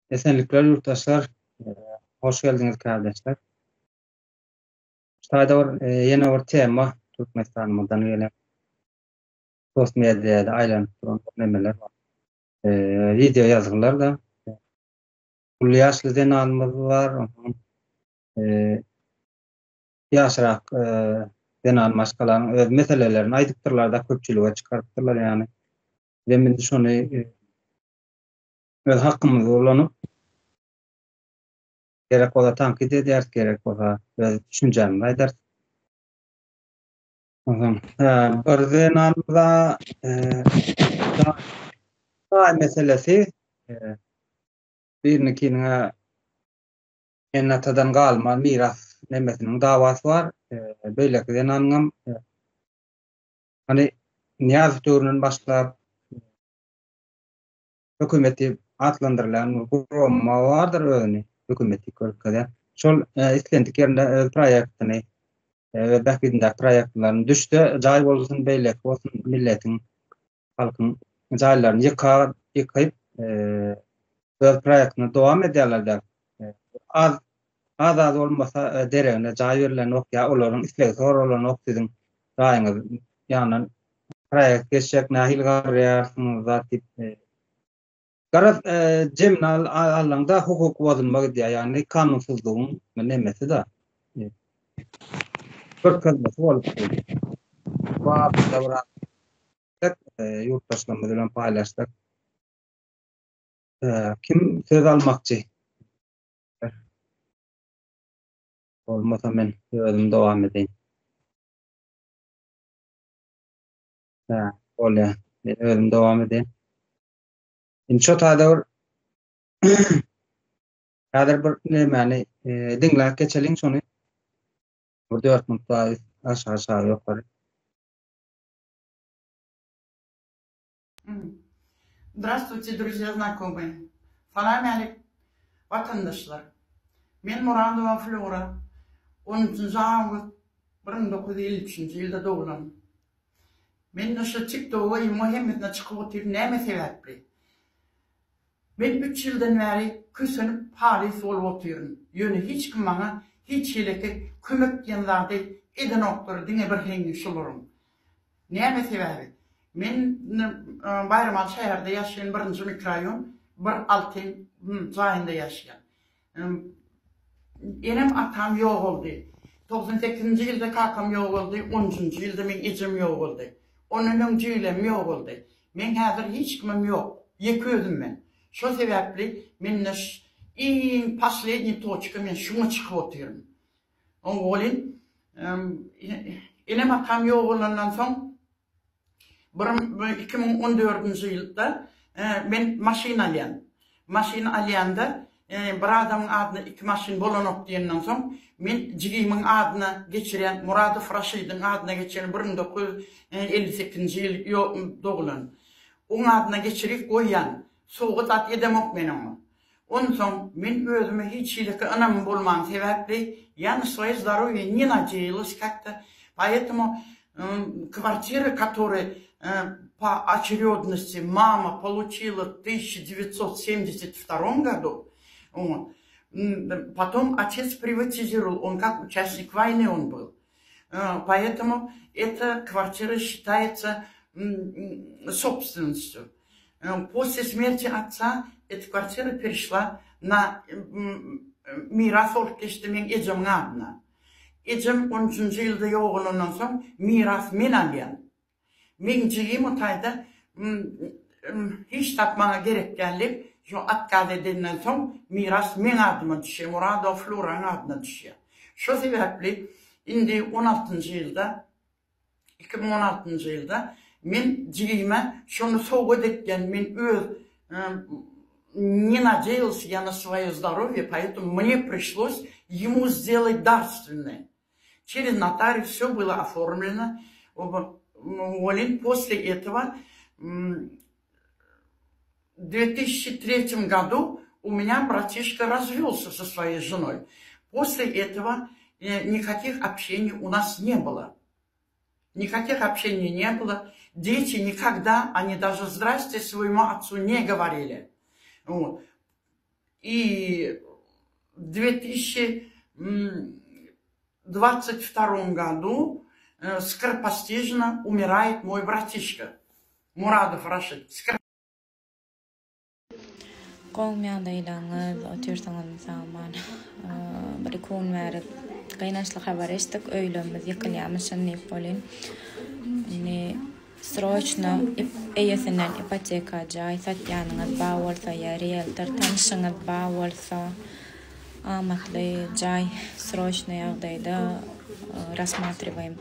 Esenlikler ýurtdaşlar, hoş geldiňiz kärdeşler. Şu taýda bir ýene bir tema Türkmenistanymyzdan gelen sos mediada aýlanyp duran nemeler bar. Wideo ýazgylar da. Uly ýaşly zenanymyz bar, onsoň ýaşrak zenan maşgalanyň öz meselelerini aýdypdyrlar-da, köpçülige çykarypdyrlar ýagny. Bizem indi şony öz hakymyzy ulanyp, gerek bolsa tankyt edýäris, gerek bolsa öz düşünjämizi aýdarys. Onsoň bir zenanymyza jaý meselesi birinikiňe ene-atadan galma miras nemesiniň dawasy bar. Beýleki zenanyňam hany Nyýazow döwründen başlap hökümet diýip atlandyrylýan bir gurama bardyr özüni hökümet diýip görkezýän. Şol islendik ýerinde öz proýektini, öz bähbidindäki proýektlerini düşse, jaý bolsun, beýleki bolsun, milletiň, halkyň jaýlaryny ýyka, ýykyp, öz proýektini dowam edýärler-de. Az, az-az bolmasa deregine jaý berlenok ýa olaryň islegi soralanok siziň jaýyňyz ýanyndan proýekt geçjek nähili garaýarsyňyz zat diýip. Garaz jemini alanda hukuk bozulma gidýär ýagny kanunsyzlygyň nemesi-da. Görkezmesi bolup dur. Bu barada biraz ýurtdaşlarymyz bilen paýlaşsak. Kim söz almakçy? Bolmasa men özüm dowam edeýin. Hä, bolýar. Men özüm dowam edeýin. Indi şo taýda bir häzir bir nämäni e, diňläp geçeliň şony. Bir 4 minut daha aşağı aşağı ýokary. Здравствуйте, друзья, знакомые. Salam alik, watandaşlar. Men Muradowa Flora, 13 awgust 1953-nji ýylda doglan. Men şu TikToga imo hemmesine çykyp otyryn näme sebäpli? Men üç ýyldan bäri kösenip halys bolup otyryn. Ýöne hiç kim maňa hiç hileki kömek diýen zady edenoklar diňe bir heňi şularyň. Näme sebäbi? Men Baýramaly şäherde ýaşaýan birinji mikroraýon bir altyn jaýynda ýaşaýan. Enem atam ýogaldy. 98-nji ýylda kakam ýogaldy, onunjy ýylda meň ejem ýogaldy. Ondan öň jigilem ýogaldy. Meň häzir hiç kimim ýok. Ýeke özüm men. Şo sebäpli mende iň posledniý toçka men şuňa çykyp otyryn. Oň welin enem-atam ýogalandan soň bir 2014-nji ýylda men maşyn alýan. Maşyn alýanda bir adamyň adyna iki maşyn bolanok diýenden soň men jigimiň adyna geçirýän Muradow Raşidiň adyna geçirýän 1958-nji ýyl doglan. Oň adyna geçirip goýýan. Sowgat zat edemok men oňa. Onsoň men özüme hiç hili ynamym bolmany sebäpli, я на свое здоровье не надеялась как-то, поэтому квартира, которую по очередности мама получила в 1972 году, вот, потом отец приватизировал, он как участник войны он был. Поэтому эта квартира считается собственностью. После смерти отца эта квартира перешла na miras bolup geçdi meň ejemiň adyna. Ejem on üçünji ýylda ýogalandan soň miras men alýan. Meň jigim o taýda hiç zat maňa gerek däl diýip, şo otkaz edenden soň miras meň adyma düşýär, Muradowa Fluraň adyna düşýär. Şo sebäpli indi on altynjy ýylda 2016-njy ýylda men jigime şony sowgat etýän, men öz не надеялся я на свое здоровье, поэтому мне пришлось ему сделать дарственное. Через нотариус все было оформлено. Welin после этого в 2003 году у меня братишка развелся со своей женой. После этого никаких общений у нас не было. Никаких общений не было. Дети никогда, они даже здрасте своему отцу не говорили. Вот. И в 2022 году скоропостижно умирает мой братишка Muradow Raşid. Gowmy ýagdaýlaryňyz, otyrsyňyzmy sag-aman. Bir iki gün bäri gynançly habar eşitdik, öýlerimiz ýykylýarmyşyn diýip welin, indi sroçno eýesinden ipoteka jaý satýanyňyz bar bolsa ýa rieltor tanyşyňyz bar bolsa amatly jaý sroçno ýagdaýda rasmatriwaýym.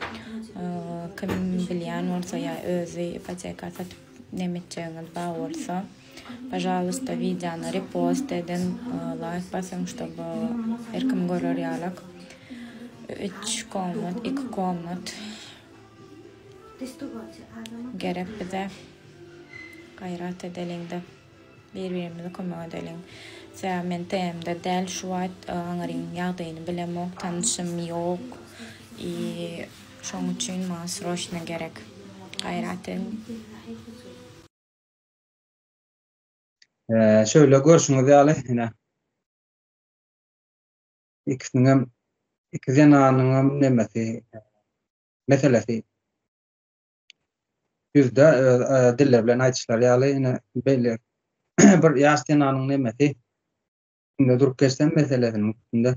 Kim bilýän bolsa ýa özi ipoteka satyp neme etjegiňiz bar bolsa. Pažalysta wideony repost ediň, laýk basyň ştoby her kim görer ýalak. Üç komnat, iki komnat gerek bize. Gaýrat edeliňde bir-birimize kömek edeliň. Sebäbi men TM-de däl şu wagt aňryň ýagdaýyny bilemok, tanyşym ýok i şoň üçin maňa sroçno gerek. Gaýrat ediň. Şöyle görşüňiz ýaly, ine. Ikisiniňem, iki zenanyňam nemesi, meselesi ýüzde öz dilleri bilen aýdyşlary ýaly, ine, beýle bir ýaş zenanyň nemesi üstünde durup geçsem meselesiniň üstünde.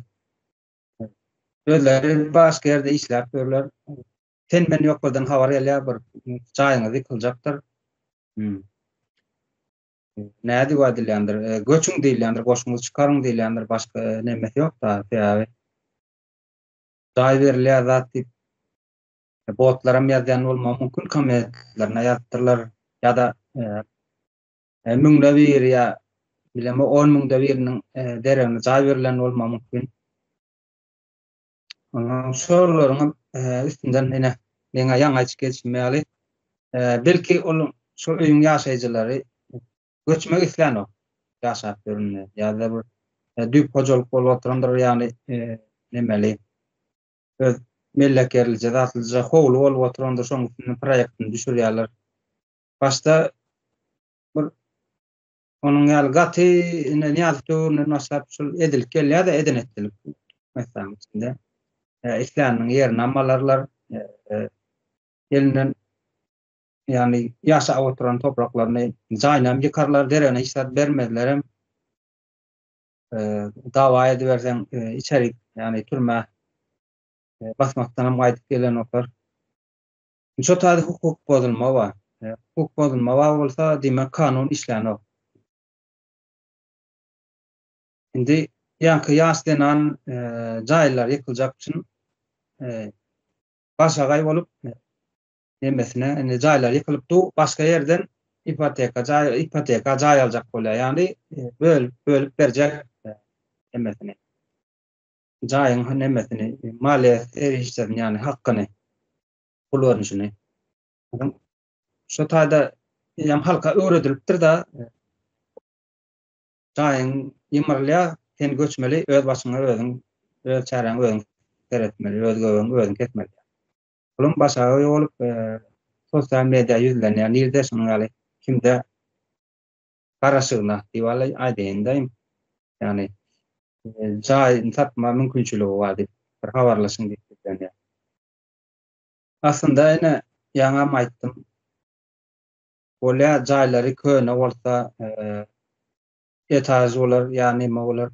Özleri başga ýerde işläp ýörler. Sen men ýokardan habar gelýär bir jaýyňyz ýykyljakdyr. Hmm. Nädip aýdylýandyr? E, göçüň diýilýändir, goşuňyzy çykaryň diýilýändir, başga e, nemesi ýok da, sebäbi jaý berilýär zat diýip e, botlaram ýazýan bolmagy mümkin, kommentlerine ýazypdyrlar ýa-da e, e, müňde biri ýa bilemok on müňde biriniň e, deregine jaý berlen bolmagy mümkin. Ondan şolaryň üstünden ine meňe ýaňy aýdyp geçişim ýaly, belki ol şol öýüň ýaşaýjylary göçmek islänok ýaşap ýöründe ýa-da bir düýp hojalyk bolup oturandyr ýagny nemeli öz mellek ýerlije zatlyja howly bolup oturandyr şoň üstünden proýektini düşürýärler. Başda bir Onuň ýaly gaty ine Nyýazow döwründen başlap şul edilip gelýär-de eden etdilik Türkmenistanyň içinde. Isläniniň ýerini hem alarlar. Elinden ýagny ýaşap oturan topraklaryny jaýyny hem ýykarlar, deregine hiç zat bermezler hem. Dawa ediberseň içerik, ýagny türmä basmakdan hem gaýdyp gelenoklar. Şo taýda hukuk bozulma bar. Hukuk bozulma bar bolsa, diýmek kanun işlänok. Indi ýaňky ýaş zenan jaýlar ýykyljak üçin başagaý bolup nemesine indi jaýlar ýykylyp dur, başga ýerden ipoteka jaý ipoteka jaý aljak bolýar. Ýagny bölüp bölüp berjek nemesini. Jaýyň nemesini, maliýe serişdesini, ýagny hakyny. Pul görnüşini. Şu taýda hem halka öwredilipdir-de, jaýyň ýymrylýar, sen göçmeli, öz başyňa özüň, öz çäräňe özüň seretmeli, öz göbegiňi özüň kesmeli. Puluň başagaý bolup, sosial media ýüzlenýär, nirde şunuň ýaly kimde garaşygyna diýip aýdaýyn-da, ýagny jaýyny satma mümkinçiligi bar diýip, bir habarlaşyň diýip ýüzlenýär. Aslynda ine ýaňam aýtdym. Bolýa jaýlary köne bolsa etaž bolar ýa neme bolar.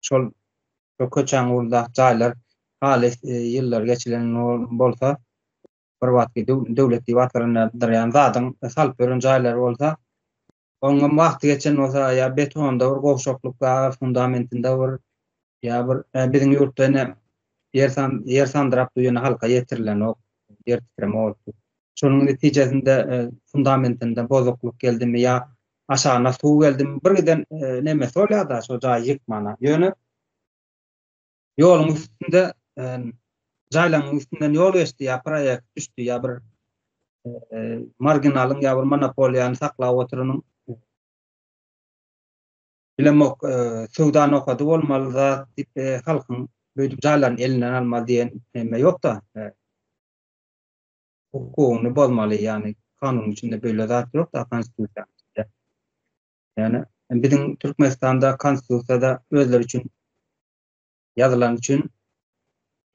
Şol köçäň ugrundaky jaýlar halys ýyllar geçilen bolsa bir wagtky döwlet diýip atlandyrýan zadyň salyp beren jaýlary bolsa Oňam wagty geçen bolsa ýa betonda bir gowşaklyk bar, fundamentinde bir ýa bir biziň ýurtda ine ýer san ýer sandyrap dur ýöne halka ýetirilenok, ýer titreme bolupdyr. Şonuň netijesinde fundamentinde bozuklyk geldimi ýa aşagyna suw geldimi bir giden nemesi bolýar-da şo jaýy ýykmana. Ýöne Ýoluň üstünde jaýlaryň üstünden ýol geçdi ýa proýekt düşdi ýa bir marginalyň ýa bir monopoliýany saklap oturanyň bilemok söwda nokady bolmaly zat diýip halkyň beýdip jaýlaryny elinden almaly diýen neme ýok-da. Hukugyny bozmaly, ýagny kanunyň içinde beýle zat ýok-da konstitusiýanyň içinde. Ýöne. Biziň Türkmenistanda konstitusiýada özleri üçin ýazylany üçin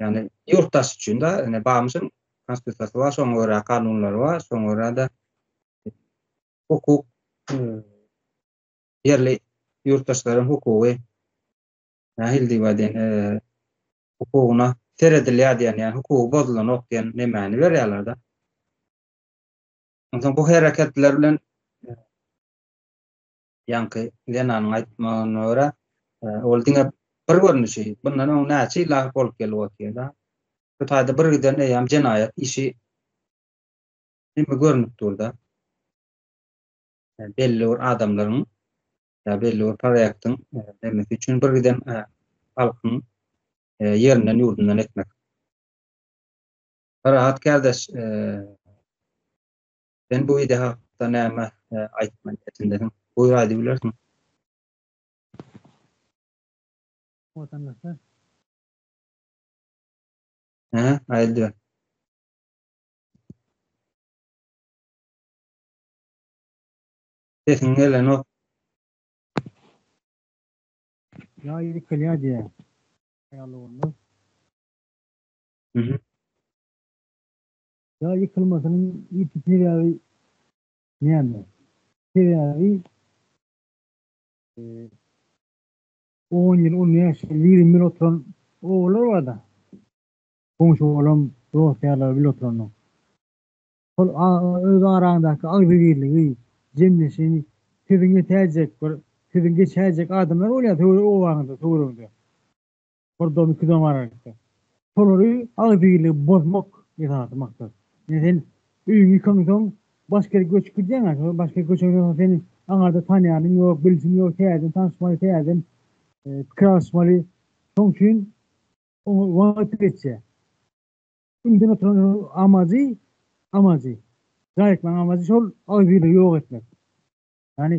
ýagny ýurtdaş üçin da ine barmyşyn konstitusiýasy bar, şoňa görä kanunlary bar, şoňa görä-de hukuk ýerli ýurtdaşlaryň hukugy nähili diýip aýdaýyn, hukugyna seredilýär diýen, ýagny hukugy bozulanok diýen nemäni berýärler-de. Onsoň bu hereketler bilen ýaňky zenanyň aýtmagyna görä, ol diňe bir görnüşi, bundan öň näçe ýyllap bolup gelip otyr-da. Bu taýda bir giden eýýäm jenaýat işi neme görnüp dur-da. Belli bir adamlaryň ýa belli bir proýektiň nemesi üçin bir giden halkyň ýerinden ýurdundan etmek. Parahat kardeş, sen bu wideo hakda näme aýtmak niýetindesiň? Buýur aýdybilersiň. Watandaşlar. Hä, aýdyber. Sesiň gelenok. Ýa ýykylýar diýýär. Aýal bolmaz. Mhm. Ýa ýykylmasynyň ýiti sebäbi näme? Sebäbi on ýyl, 15 ýyl, 20 ýyl oturan obalar bar-da. Goňşy-golam, dost-ýarlar bile oturanlar. Şol öz araňdaky agzybirligi, jemleşini sözüň ýetäýjek bir, sözüň geçäýjek adamlar bolýar töwerek obaňyzda, töweregiňde. Bir dom, iki dom aralykda. Şolary agzybirligi bozmak esasy maksat. Ine sen öýüňi ýykaňsoň başga ýere göçüp gidýäň-ä, şol başga ýere göçeňden soň seni aňarda tanýanyň ýok, bilşiň ýok, täzeden tanyşmaly, täzeden pikir alyşmaly. Şoň üçin oňa wagt geçýär. Öňden oturan amajy, amajy, jaýykmagyň amajy şol agzybirligi ýok etmek. Ýagny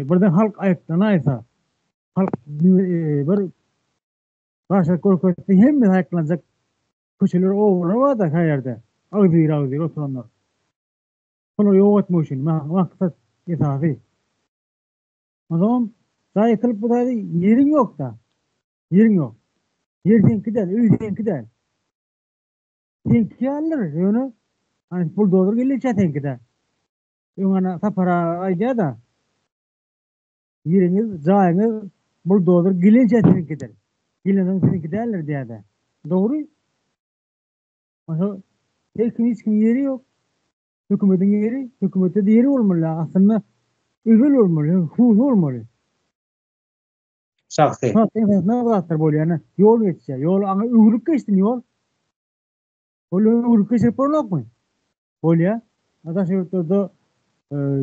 birden halk aýyklanaýsa, halk bir garşylyk görkezse hemmesi aýyklanjak köçeler, obalar bar-da her ýerde agzybir agzybir oturanlar. Şolary ýok etmek üçin maksat esasy. Onsoňam jaý ýykylyp bu taýda ýeriň ýok-da. Ýeriň ýok. Ýer seňki däl, öý seňki däl. Seňki ýalydyr, ýöne hany buldozer gelýänçä seňki-dä. Öň ana Sapar aga aýdýar-da, Ýeriňiz, jaýyňyz buldozer gelinçä siziňkidir. Gelensoň siziňki däldir diýýär-de. Dogry. Onsoň her kim hiç kimiň ýeri ýok. Hökümetiň ýeri, hökümetde-de ýeri bolmaly. Aslynda özel bolmaly, hususy bolmaly. Şahsy. Şahsy esasynda zatlar bolýar. Ýöne ýol geçýär. Ýol aňa öwrülip geçsin ýol. Ol öwrülip geçirip bolanokmy? Bolýar. Daşary ýurtlarda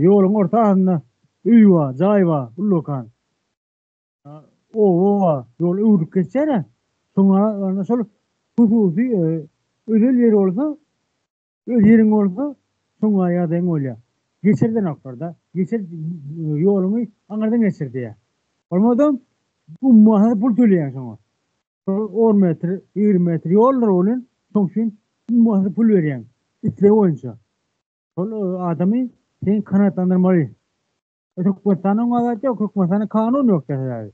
ýoluň orta arasynda öý bar, jaý bar, ullakan. Oba bar, ýol öwrülip geçýär-ä. Şoňa şol hususy özel ýeri bolsa, öz ýeriň bolsa, şoňa ýagdaýyň bolýar. Geçirdenoklar-da. Geçir, ýoluňy aňyrdan geçir diýýär. Bolmasa, ummasyz pul töleýäň şoňa. Şol on metr, 20 metr ýoldur welin, şoň üçin ummasyz pul berýäň, isleg boýunça. Şol adamy sen kanagatlandyrmaly. E, Türkmenistanda oňa zat ýok, Türkmenistanda kanun ýok sebäbi.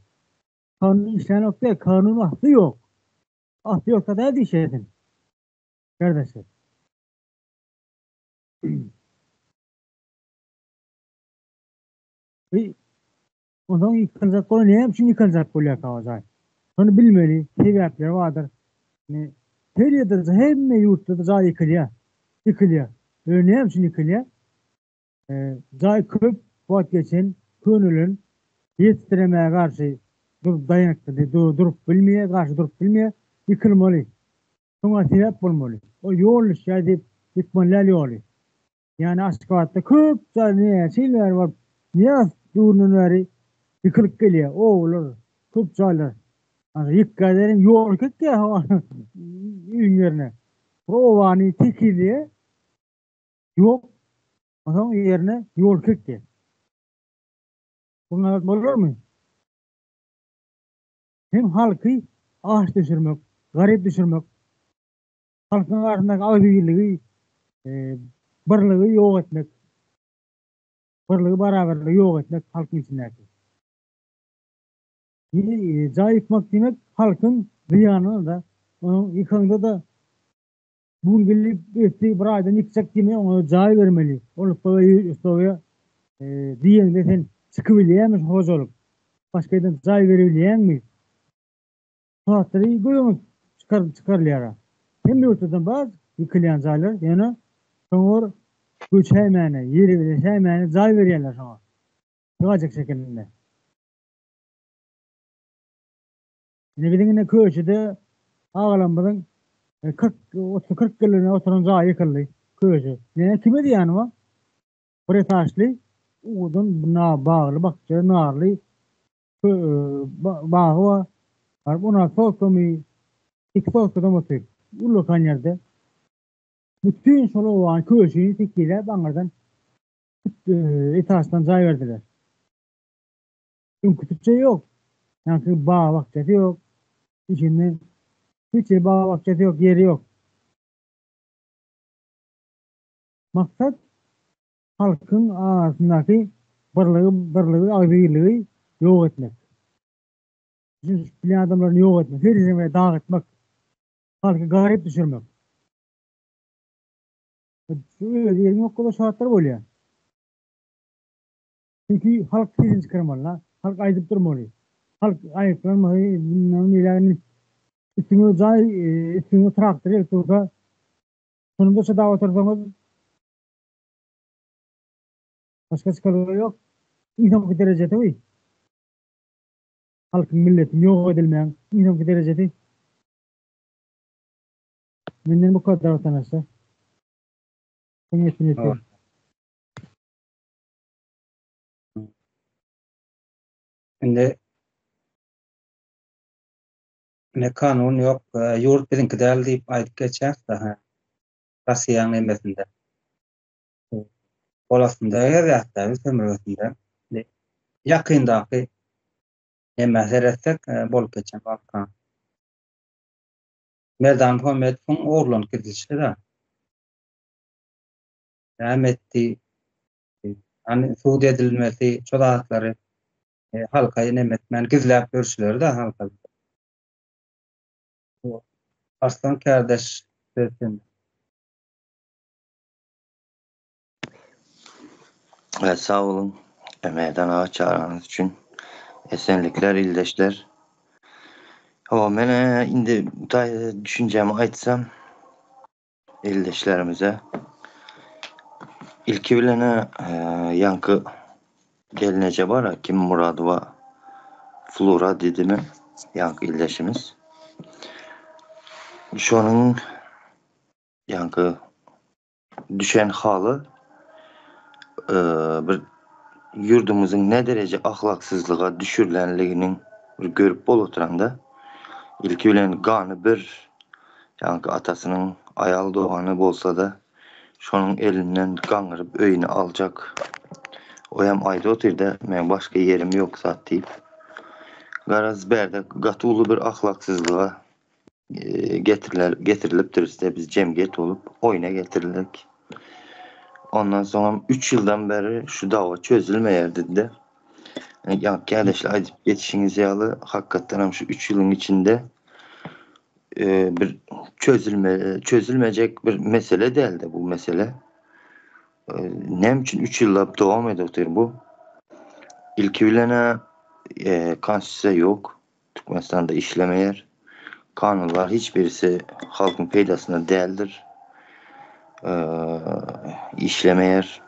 Kanun işlänok däl, kanun asly ýok. Asly ýoksa nädip işlesin? Kardeşler. Onsoň ýykyljak bolan näme üçin ýykyljak bolýarka o jaý? Şony bilmeli, sebäpleri bardyr. Indi her ýerde hemme ýurtda-da jaý ýykylýar. Ýykylýar. Ýöne näme üçin ýykylýar? Jaý köp wagt geçen, könelen, ýer titremäge garşy durup daýanykly durup bilmeýär, garşy durup bilmeýär, ýykylmaly. Şoňa sebäp bolmaly. Ol ýol düşýär diýip ýykmaly däl ýoly. Ýagny Aşgabatda köp jaý näçe ýyl bäri bolup, Nyýazow döwründen bäri ýykylyp gelýär, obalar, köp jaýlar. Ana ýykýar därin ýol ketýär öýüň ýerine. Bir obany tekizleýär. Ýok. Onsoň ýerine ýol ketýär. Buňa zat bolarmy? Hem halky aç düşürmek, garyp düşürmek. Halkyň arasyndaky agzybirligi, birligi ýok etmek. Birligi, barabarlygy ýok etmek halkyň içindäki. Jaý ýykmak diýmek halkyň zyýanyna-da. Onuň ýykaňda-da bu gün gelip ertir bir aýdan ýykjak diýme oňa jaý bermeli. Ol ussawy diýeňde sen çykybilýämi şu hojalyk? Başga ýerden jaý berebilýäňmi? Şu zatlary göz öňüne çykar çykarylýar. Hemme ýurtlardan bar ýykylýan jaýlar ýöne şoňa bir göçäýmäne, ýeri birleşäýmäne jaý berýärler şoňa. Sygajak şekilinde. Ine biziň ine köşüde agalarymyzyň 40 30-40 ýyl oturan jaýy ýykyldy. Köşi. Näme kime diýýäni bar? Bir etažly uwudan bina bagly bakja narly bagy bar. Baryp 16 sotkamy 2 sotkadam otyr. Ullakan ýerde. Bütin şol obany köşüni tekiläp aňyrdan etaždan jaý berdiler. Öňküsiçe ýok. Ýaňky bag-bakjasy ýok. Içinde hiç ýeri bag-bakjasy ýok, ýeri ýok. Maksat halkyň arasyndaky birligi, birligi, agzybirligi ýok etmek. Düşünişip bilýän adamlaryny ýok etmek, her ýere dagytmak. Halky garyp düşürmek. Şu öz ýeriň ýok bolsa şu zatlar bolýar. Çünki halk sesini çykarmaly-da. Halk aýdyp durmaly. Halk aýyplanmasy, mundan beýlägini üstüňe jaý, üstüňe traktor gelip dursa, şonda çydap otursaňyz, başga çykalga ýok. Iň soňky derejesi bu. Halkyň, milletiň ýok edilmegiň iň soňky derejesi. Menden bu kadar watandaşlar. Soň etsin. Indi ne kanun ýok, ýurt biziňki däl diýip aýdyp geçýäs-de, hä. Russiýanyň nemesinde. Gol astynda gezýäs-de, biz sömürgesinde. Ýakyndaky nemä seretsek, bolup geçen waka. Merdan Muhammedowyň ogurlanyp gidilişi-de. Näme etdi? Hany sud edilmesi, şo zatlary halka neme etmän gizläp ýörüşleri-de halka. Arslan kärdeş söz sende. Sag boluň Merdan aga çagyranyňyz üçin. Esenlikler ildeşler. Hawa men indi bu taýda düşünjämi aýtsam ildeşlerimize ilki bilen ýaňky gelneje bar kim Muradowa Flura diýdimi ýaňky ildeşimiz. Şonuň ýaňky düşen haly bir ýurdumyzyň ne dereje ahlaksyzlyga düşürilenliginiň bir görüp bolup oturanda ilki bilen gany bir ýaňky atasynyň aýal dogany bolsa-da şonuň elinden gaňryp öýüne aljak. O hem aýdyp otyrda meň başga ýerim ýok zat diýip. Garaz bärde gaty uly bir ahlaksyzlyga getiriler getirilipdiris-de biz jemgyýet bolup oýna getirildik. Ondan soňam 3 ýyldan beri şu dawa çözülmeýär dedi-de. Ýa kärdeşler aýdyp geçişiňiz ýaly hakykatdan hem şu 3 ýylyň içinde bir çözülme çözülmejek bir mesele däldi bu mesele. Näme üçin 3 ýyllap dowam edip otyr bu? Ilki bilen konstitusiýa ýok. Türkmenistanda işlemeýär. Kanunlar hiç birisi halkyň peýdasyna däldir. Işlemeýär.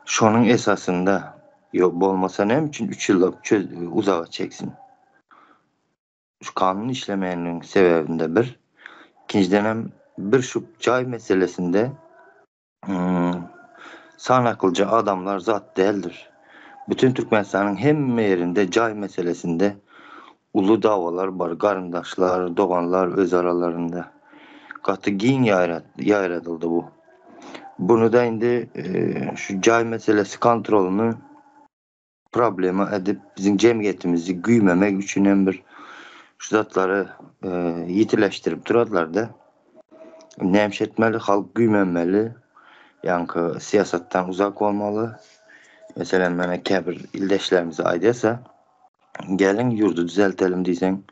Şonuň esasynda ýok bolmasa näme üçin 3 ýyllap uzaga çeksin? Şu kanun işlemeýänligiň sebäbinde bir. Ikinjiden hem bir şu jaý meselesinde Sanaklyja adamlar zat däldir. Bütün Türkmenistanyň hemme ýerinde jaý meselesinde uly dawalar bar, garyndaşlar, doganlar öz aralarynda. Gaty giň ýaýradyldy bu. Bunu-da indi şu jaý meselesi kontrolyny problema edip biziň jemgyýetimizi güýmemek üçin hem bir şu zatlary ýitileşdirip duradylarda. Näme etmeli? Halk güýmenmeli. Ýaňky syýasatdan uzak bolmaly. Meselem, mana käbir ildeşlerimiz aýdýarsa, Geliň ýurdy düzeltelim diýseň,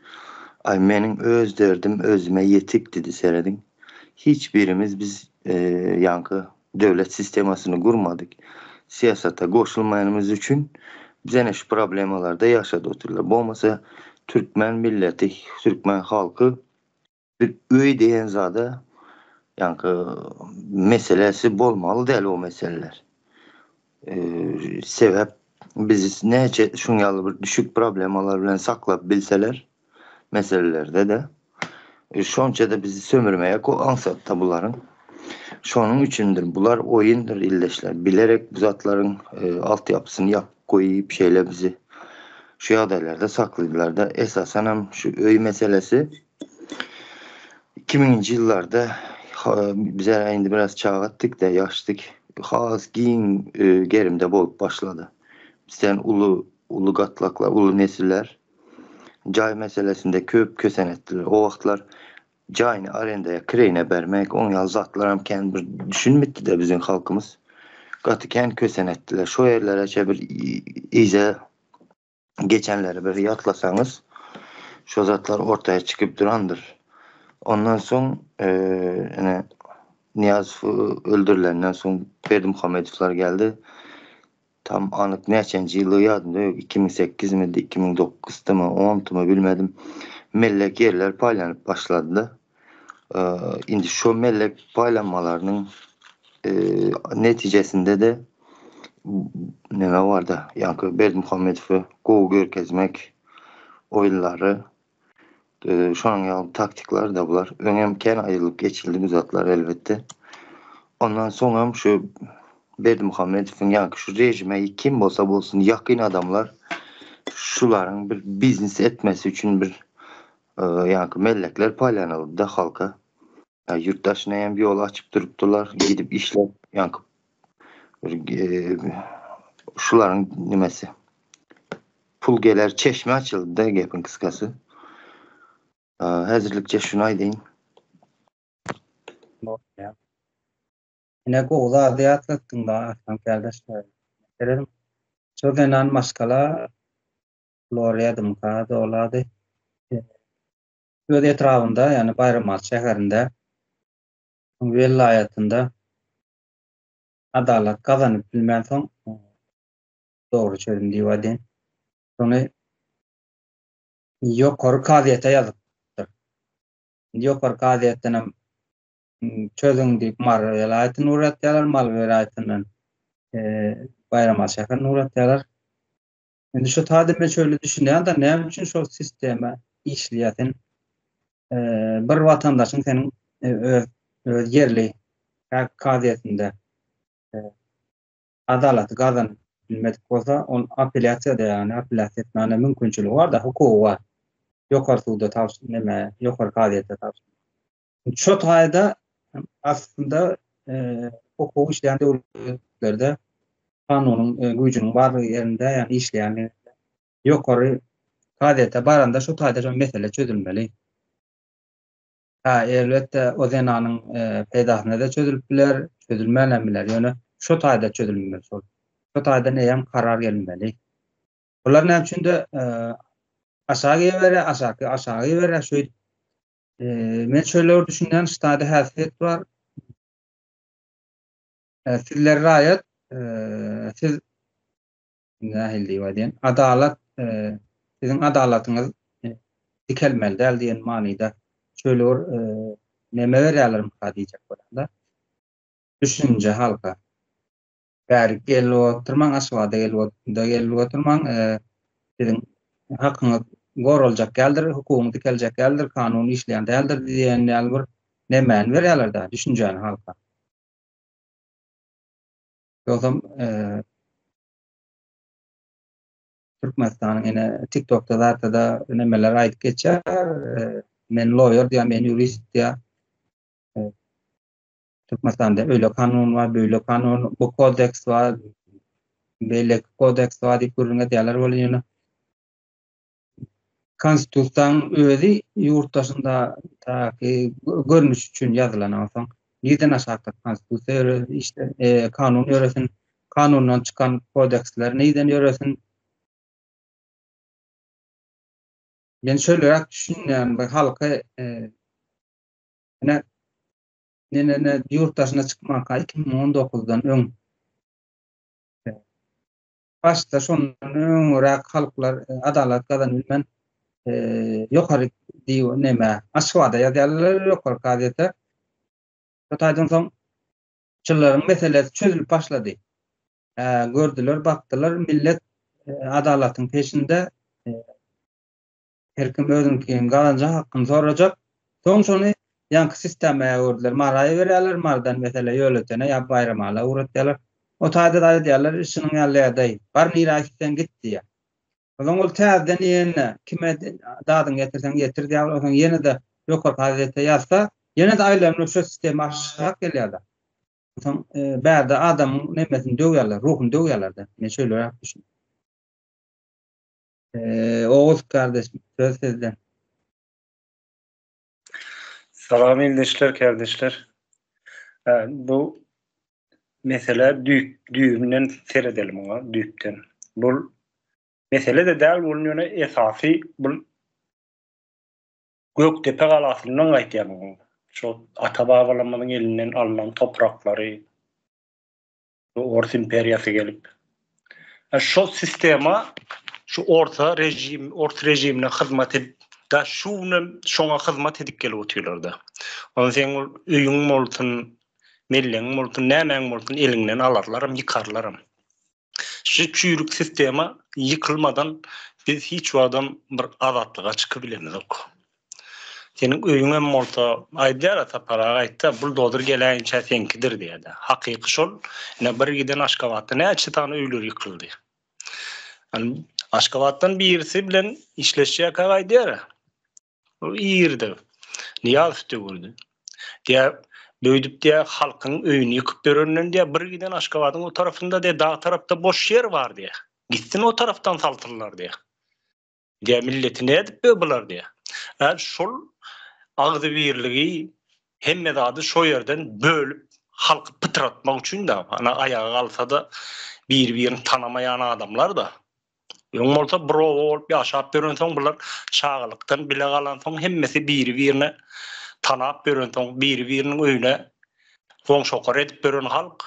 aý meniň öz derdim özüme ýetik diýdi serediň. Hiç birimiz biz ýaňky döwlet sistemasyny gurmadyk. Syýasata goşulmaýanymyz üçin biz ene şu problemalarda ýaşadyp otyrlar. Bolmasa türkmen milleti, türkmen halky Bir öý diýen zada ýaňky meselesi bolmaly däl o meseleler. Sebäp bizi näçe şuň ýaly bir düşük problemalar bilen saklap bilseler meselelerde-de şonça-da bizi sömürmeye aňsatda bularyň. Şonuň üçindir bular oýundyr ildeşler. Bilerek bu zatlaryň altyapysyny ýapyp goýup şeýle bizi şu ýagdaýlarda sakladylar-da. Esasanam şu öý meselesi 2000-nji ýyllarda bize indi biraz çagatdyk-da, ýaşdyk. Has giň gerimde bolup başlady. Bizden uly uly gatlaklar, uly nesiller jaý meselesinde köp kösen etdiler. O wagtlar jaýyny arendaya, kireýine bermek, oň ýaly zatlaram kän bir düşünmipdi-de biziň halkymyz. Gaty kän kösen etdiler. Şo ýerlere bir yza geçenleri bir ýatlasaňyz, şo zatlar ortaya çykyp durandyr. Ondan soň ine Nyýazow öldürilenden soň Berdimuhamedowlar geldi. Tam anyk näçenji ýyly ýadymda ýok, 2008 midi, 2009-dymy, 10-dymy bilmedim. Mellek ýerler paýlanyp başlady-da. Indi şo mellek paýlanmalarynyň netijesinde-de neme barda, ýaňky Berdimuhamedowy gowy görkezmek oýunlary, şonuň ýaly taktiklar-da bular. Öňem kän aýdylyp geçildi bu zatlar elbetde. Ondan soňam şu Berdimuhamedowyň ýaňky şu režime kim bolsa bolsun ýakyn adamlar şularyň bir biznes etmesi üçin bir ýaňky mellekler paýlanyldy-da halka. Ýurt daşyna hem ýol açyp durupdylar, gidip işläp, ýaňky bir şularyň nimesi. Pul geler çeşme açyldy-da gepiň kyskasy. Häzirlikçe şuny aýdaýyn. Ine gowy zady ýatlatdyň da Arslan kardeş. Meselem, şo zenan maşgala Floriýadymyka dolady. Öz etrabynda, ýagny Baýramaly şäherinde, welaýatynda adalat gazanyp bilmänsoň, dogry çözüm diýip aýdaýyn, şony ýokary kazyýete ýazypdyr. Indi ýokary kazyýetden hem çözüň diýip Mary welaýatyny ugratýarlar, Mary welaýatyndan Baýramaly şäherine ugratýarlar. Indi şu taýda men şöyle düşünýän-de, näme üçin şol sistema işleýär sen bir watandaşyň seniň öz öz ýerli kazyýetinde adalaty gazanyp bilmedik bolsa, ol apellýasiýada, ýagny apellýasiýa etmäne mümkinçiligi bar-da, hukugy bar. Ýokary suda tabşyr, neme, ýokary kazyýete tabşyr. Şo taýda aslynda hukuk işleýän döwletlerde kanunyň güýjüniň bar ýerinde, ýagny işleýän ýerinde ýokary kazyýete baranda şo taýda şo mesele çözülmeli. Ha, elbetde o zenanyň peýdasyna-da çözülip biler, çözülmän hem biler. Ýöne şo taýda çözülmeli şol. Şo taýdan eýýäm karar gelmeli. Bular näme üçin-de aşagy iberýär, aşaky aşagy iberýär, şeýdip Men şöyle bir düşünýän, ştada häsiýet bar. Sizler raýat, siz nähili diýip aýdaýyn, adalat, siziň adalatyňyz dikelmeli däl diýen manyda şöyle bir neme berýärlermika diýjek bolýan-da. Düşünje halka. Bärik gelip oturmaň, Aşgabada gelip da gelip oturmaň, siziň hakyňyz goraljak däldir, hukugyňyz dikeljek däldir, kanun işleýän däldir diýen ýaly bir nemäni berýärler-dä, düşünjäni halka. Ýogsam Türkmenistanyň ene TikTokda zatda-da nemeler aýdyp geçýär, men lawyer diýýär, men ýurist diýýär. Türkmenistanda öýle kanun bar, beýle kanun, bu kodeks bar, beýleki kodeks bar diýip gürrüň edýärler welin ýöne konstitusiýanyň özi ýurt daşyndaky görnüş üçin ýazylan onsoň nirden aşakda konstitusiýa ýöre işte e, kanun ýöresin, kanundan çykan kodeksler nirden ýöresin? Men şöýleräk düşünýän, bu halky ine men ine ýurt daşyna çykmanka 2019-dan öň başda şondan öňräk halklar adalat gazanyp bilmän ýokary diýip näme Aşgabada ýazýarlar ýokary kazyýete. Şo taýdan soň şularyň meselesi çözülip başlady. Gördüler, bakdylar, millet adalatyň peşinde her kim özüniňkiniň gazanjak hakyny sorajak. Soň şony ýaňky sistema öwürdiler. Mara iberýärler, Marydan mesele Ýöletene ýa Baýramala ugratýarlar. O taýda-da aýdýarlar, şunuň ýaly ýagdaý. Bar nirä gitseň git diýýär. Onsoň ol täzeden ýene kime dadyňy getirseň getir diýýär. Onsoň ýene-de ýokary kazyýete ýazsa, ýene-de aýlanyp şo sistema aşak gelýärler. Onsoň bärde adamyň nemesini döwýärler, ruhuny döwýärler-de. Men şeýleräk düşünýän. Oguz kardeşim, söz sizde. Salam ildeşler, kardeşler. Bu mesele düýp düýbünden seredeli muňa, düýpden. Bu mesele-de däl, bu ýöne esasy bu Gökdepe galasyndan gaýtýar bu. Şo ata-babalarymyzyň elinden alnan topraklary Ors imperiýasy gelip. Şo sistema şu orsa rejim, ors rejimine hyzmat edip, da şu günem şoňa hyzmat edip gelip otyrlar-da. Onda seň ol öýüň bolsun, mellegiň bolsun, nämäň bolsun eliňden alarlaram, ýykarlaram. Şu çüýrük sistema ýykylmadan biz hiç wagtam bir azatlyga çykybilemizok. Seniň öýüňem bolsa, aýdýar-a Sapar aga aýtdy, buldozer geläýinçä seňkidir diýýär-de. Hakyky şol, ine bir giden Aşgabatda näçe sany öýler ýykyldy. Hany Aşgabatdan birisi bilen işleşýärkäk aýdýar-a. Ol irde Nyýazow döwürdi. Diýýär, beýdip diýýär, halkyň öýüni ýykyp ýörenden diýýär, bir giden Aşgabadyň o tarapynda diýýär, dag tarapda boş ýer bar diýýär. Gitsin o tarapdan salsynlar diýýär. Diýä milleti nädip be bular diýä. Ä şol agzybirligi hemme zady şo ýerden bölüp halky pytratmak üçin da ana aýaga galsada biri birini tanamaýan adamlar da. Öň bolsa bir oba bolup ýaşap ýörensoň bular çagalykdan bile galansoň hemmesi biri birine tanap ýörensoň biri biriniň öýüne goňşokar edip ýören halk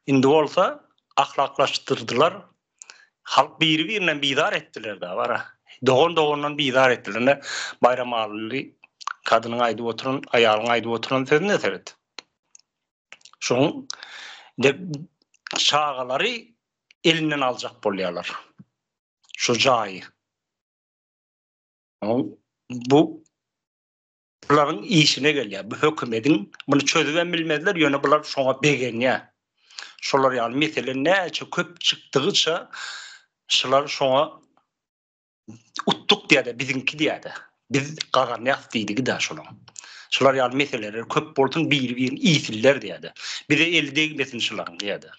indi bolsa ahlaklaşdyrdylar Halk biri-birinden bizar etdiler da bara. Dogan dogandan bizar etdiler. Ine Baýramalyly kadynyň aýdyp oturan, aýalyň aýdyp oturan sözüne seret. Şoň de çagalary elinden aljak bolýarlar. Şu jaýy. Bu Bularyň işine gelýär. Bu hökümediň muny çözübem bilmezler, ýöne bular şoňa begenýär. Şolar ýaly mesele näçe köp çykdygyça şular şoňa utduk diýýär-de, biziňki diýýär-de. Biz gazanýas diýdigi-dä şolaň. Şular ýaly meseleler köp bolsun, biri-birini iýsinler diýýär-de. Bize eli degmesin şularyň diýýär-de.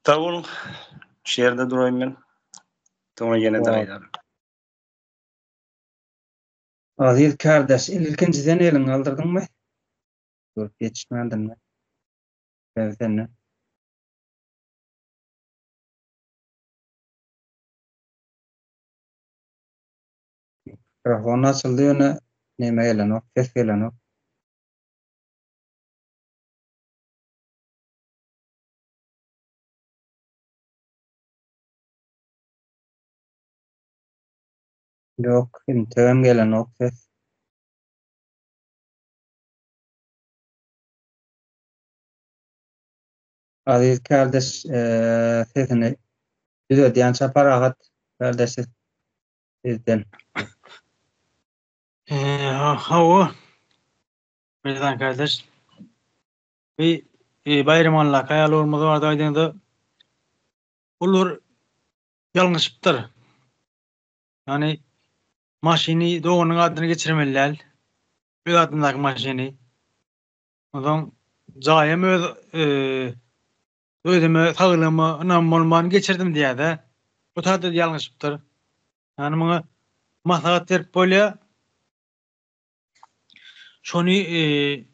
Sag boluň. Şu ýerde duraýyn men. Soňra ýene-de aýdaryn. Aziz kardeş, ilkinji sen eliňi galdyrdyňmy? Görüp ýetişmändim men. Söz sende. Mikrofon açyldy ýöne neme gelenok, ses gelenok. Ýok, integem gelenok ses. Aziz kardeş sesini düzedýänçä Parahat kardeş sizden. Hawa. Merdan kardeş. Bir Baýramalla aýal oglumyz barada aýdanda olar ýalňyşypdyr. Ýagny maşyny doganyň adyna geçirmeli däl. Öz adyndaky maşyny. Onsoň jaýam öz özüme saglygyma ynamym bolman geçirdim diýýär-de. Bu taýda ýalňyşypdyr. Ýagny muňa maslahat berip bolýar. Şony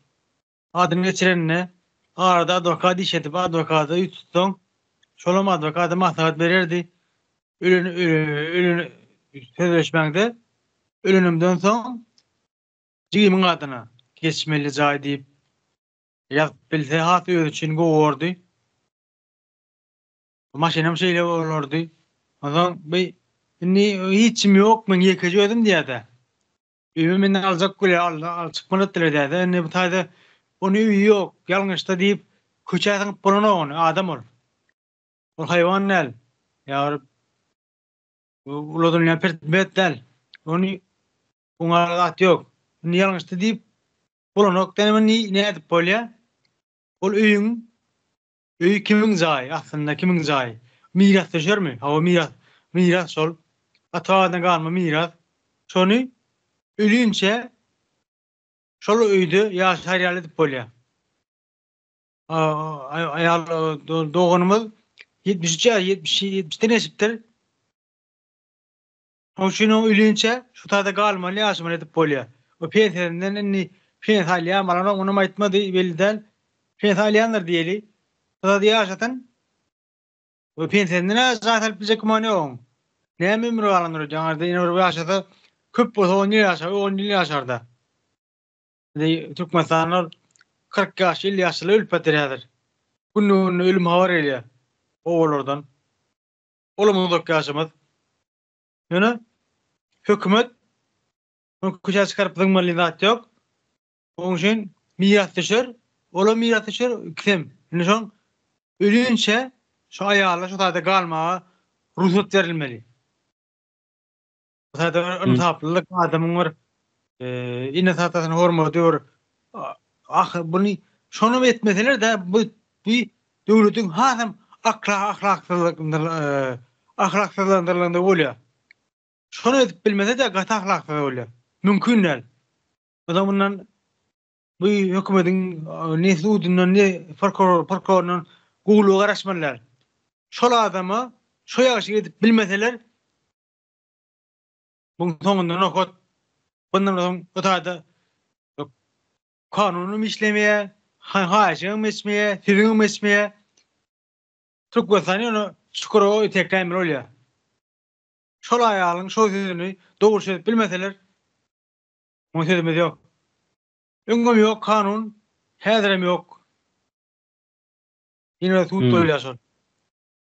Adyny geçirenine arada adwokat işledip adwokata ýüz tutsaň şolam adwokata maslahat bererdi. Ölen ölen sözleşmäňde ölenimden soň jigimiň adyna geçmeli jaý diýip ýazyp bilse has özi üçin gowy bordy. Maşynam şeýle bolardy. Onsoň bu indi hiç kim ýok men ýekeje özüm diýýärde. Öýümi menden aljak bolýar, al, al çykmaly etdiler diýýärde. Indi bu taýda ony öýi ýok, ýalňyşda diýip köçä zyňyp bolanok ony, adam ol. Ol haýwan däl. Ýa bir uladylýan predmet däl. Ony oňa zat ýok. Indi ýalňyşdy diýip bolanok. Indi indi nädip bolýar? Ol öýüň öýi kimiň jaýy? Aslynda kimiň jaýy? Miras düşermi? Hawa miras. Miras şol. Ata-babadan galma miras. Şony ölinçä şol öýde ýaşar ýaly edip bolýar. Aýal doganymyz 73 ýa 70-den geçipdir. Şonuň üçin oň ölinçä şu taýda galmaly ýaşamaly edip bolýar. O pensiýasyndan indi pensiýa alýarmy alanok onam aýtmady belli däl. Pensiýa alýandyr diýeli. Şu taýda ýaşasyn. O pensiýasyndan jaý salyp biljek gümany ýok oň. Näme ömri galandyr öýdýäň arada ýene bir ýaşasa köp bolsa on ýyl ýaşar on ýyl ýaşarda. Indi Türkmenistanda 40 ýaş, 50 ýaşlylar ölüp ýatyr häzir. Günde-günde ölüm habar gelýär obalardan. Olam uzak ýaşamaz. Ýöne hökümet muny köçä çykaryp zyňmaly zat ýok. Onuň üçin mirasdüşer, olam mirasdüşer, ikisem. Indi şoň ölinçä şu aýala şu taýda galmaga rugsat berilmeli. Bu taýda bir ynsaplylyk adamyň bir ene-atasyna hormaty bir ah buny şonam etmeseler-de bu bu döwletiň hasam ahlaksyzlyk ahlaksyzlandyrylanda bolýar. Şony edip bilmese-de gaty ahlaksyz bolýar. Mümkin däl. O zaman mundan bu hökümetiň ne sudundan ne prokuroryndan gowulyga garaşmaly däl. Şol adama şo ýagşylyk edip bilmeseler Buň soňunda nokat. Bundan soň bu taýda kanunam işlemeýär, haýyşyňam geçmeýär, sözüňem geçmeýär. Türkmenistan ýöne çukura itekläýmeli bolýar. Şol aýalyň şol sözüni dogry çözüp bilmeseler, muňa sözümiz ýok. Öňem ýok kanun, häzirem ýok. Ýene sud bolýar şol.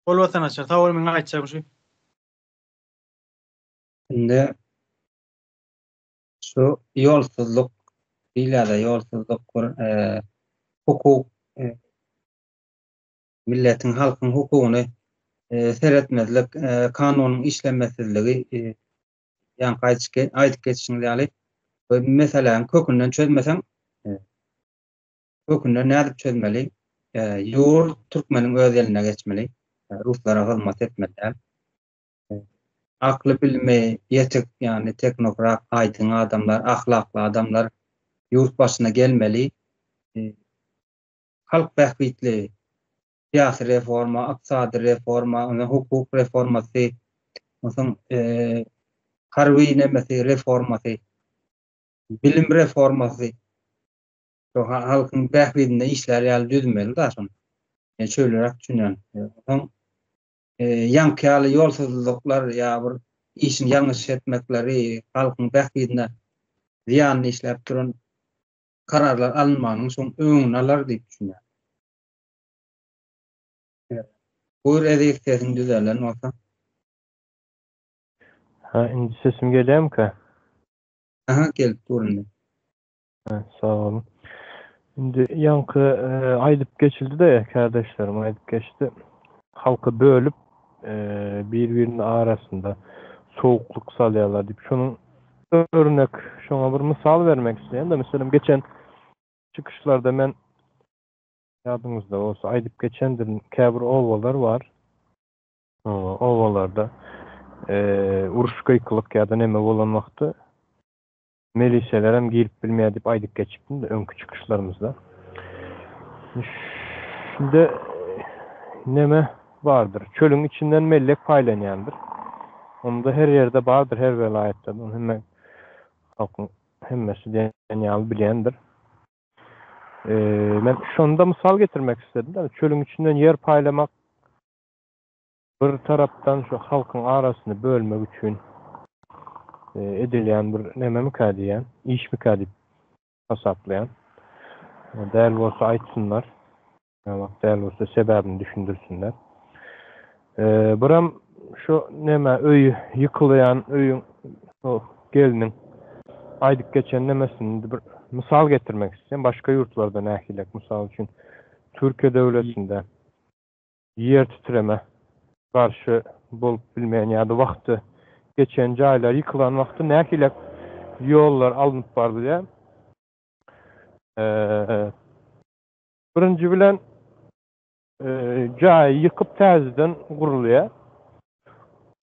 Bol watandaşlar, sag boluň meň aýtjagym şu. Indi şu ýolsuzlyk diýilýär-de, ýolsuzlyk bir hukuk milletiň, halkyň hukugyny seretmezlik, kanunyň işlemesizligi ýaňky aýdyp geçişiňiz ýaly bu meseläniň kökünden çözmeseň kökünden nädip çözmeli? Ýurt türkmeniň öz eline geçmeli. Ruslara hyzmat etmeli däl. Akly bilimi ýetik ýagny teknokrat aýdyň adamlar ahlakly adamlar ýurt başyna gelmeli halk bähbitli syýasy reforma ykdysady reforma ondan hukuk reformasy onsoň harby nemesi reformasy bilim reformasy şo halkyň bähbidinde işlär ýaly düzmeli da şony men şöýleräk düşünýän onsoň Ýaňky ýaly ýolsuzlyklar ýa bir işini ýalňyş etmekleri halkyň bähbidine zyýanyny işläp duran kararlar alynmagynyň şoň öňüni alar diýip düşünýän. Buyur Eziz sesiň düzelen bolsa. Ha indi sesim gelýärmikä? Aha gelip dur indi. Sag boluň. Indi ýaňky aýdyp geçildi-de, kärdeşlerim aýdyp geçdi. Halky bölüp, bir-biriniň arasynda sowuklyk salýarlar diýip. Şonuň örnek, şoňa bir mysal bermek isleýän-de, meselem, geçen çykyşlarda men ýadyňyzda bolsa aýdyp geçendirin, käbir obalar bar. Obalarda uruş gykylyk ýa-da neme bolan wagty Miliselerem girip bilmeýär diýip aýdyp geçipdim-de öňki çykyşlarymyzda. Şunda neme bardyr? Çölüň içinden mellek paýlanýandyr. Onda her ýerde bardyr, her welaýatda. Ony hemme halkyň hemmesi diýen ýaly bilýändir. Men şonda mysal getirmek isledim-de, çölüň içinden ýer paýlamak bir tarapdan şu halkyň arasyny bölmek üçin. edilýän bir nememikä diýýän, işmikä diýip hasaplaýan. Däl bolsa aýtsynlar. Ýa däl bolsa sebäbini düşündirsinler. Biram şu neme öýi ýykylýan öýüň o gelniň aýdyp geçen nemesini bir mysal getirmek isleýän. Başga ýurtlarda nähilek mysal üçin Türkiýe döwletinde ýer titreme garşy bolup bilmeýän ýa-da wagty geçen jaýlar ýykylan wagty nähili ýollar alnyp barylýar? Birinji bilen jaýy ýykyp täzeden gurulýar.